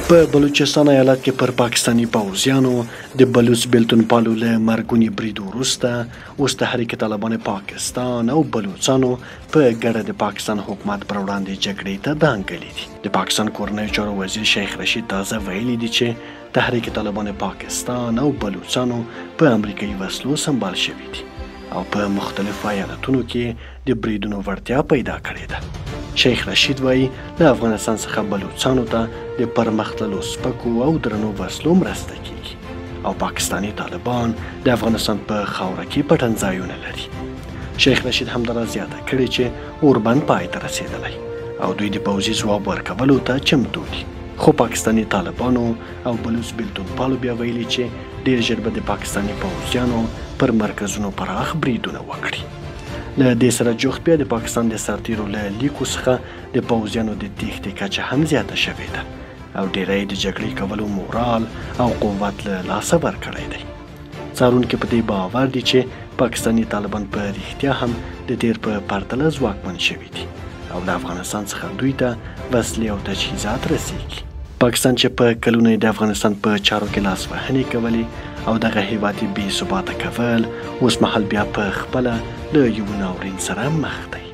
په بلوچستان ایالت کې پر پاکستاني پوځیانو د بلوڅ بېلتونپالو له مرګوني برید وروسته اوس تحریک طالبان پاکستان او بلوڅانو په ګډه د پاکستان حکومت پر وړاندې جګړې ته دانګلي دي. د پاکستان کورنیو چارو وزیر شیخ رشید تازه ویلي دي چې تحریک طالبان پاکستان او بلوڅانو په امریکایي وسلو سمبال شوي دي او په مختلفو ایالتونو کې د بریدونو وړتیا پیدا کړې ده. شیخ رشید وایي، له افغانستان څخه بلوڅانو ته د پرمختللو سپکو او درنو وسلو مرسته کیږي او پاکستاني طالبان د افغانستان په خاوره کې پټنځایونه لري. شیخ رشید همداراز زیاته کړې چې اوربند پای ته رسېدلی او دوی د پوځي ځواب ورکولو ته چمتو دي. خو پاکستاني طالبانو او بلوڅ بېلتونپالو بیا ویلي چې ډېر ژر به د پاکستاني پوځیانو پر مرکزونو پراخ بریدونه وکړي. له دې سره جوخت بیا د پاکستان د سرتیرو له لیکو څخه د پوځیانو د تیښتې کچه هم زیاته شوې ده او ډیری د جګړې کولو مورال او قوت له لاسه ورکړی دی. څارونکي په دې باور دي چې پاکستاني طالبان په رښتیا هم د تیر په پرتله ځواکمن شوي دي او له افغانستان څخه دوی ته وسلې او تجهیزات رسیږي. پاکستان چې په کلونو یې د افغانستان په چارو کې لاسوهنې کولې او دغه هیواد یې بې ثباته کول، اوس مهال بیا په خپله له یو ناورین سره مخ دی.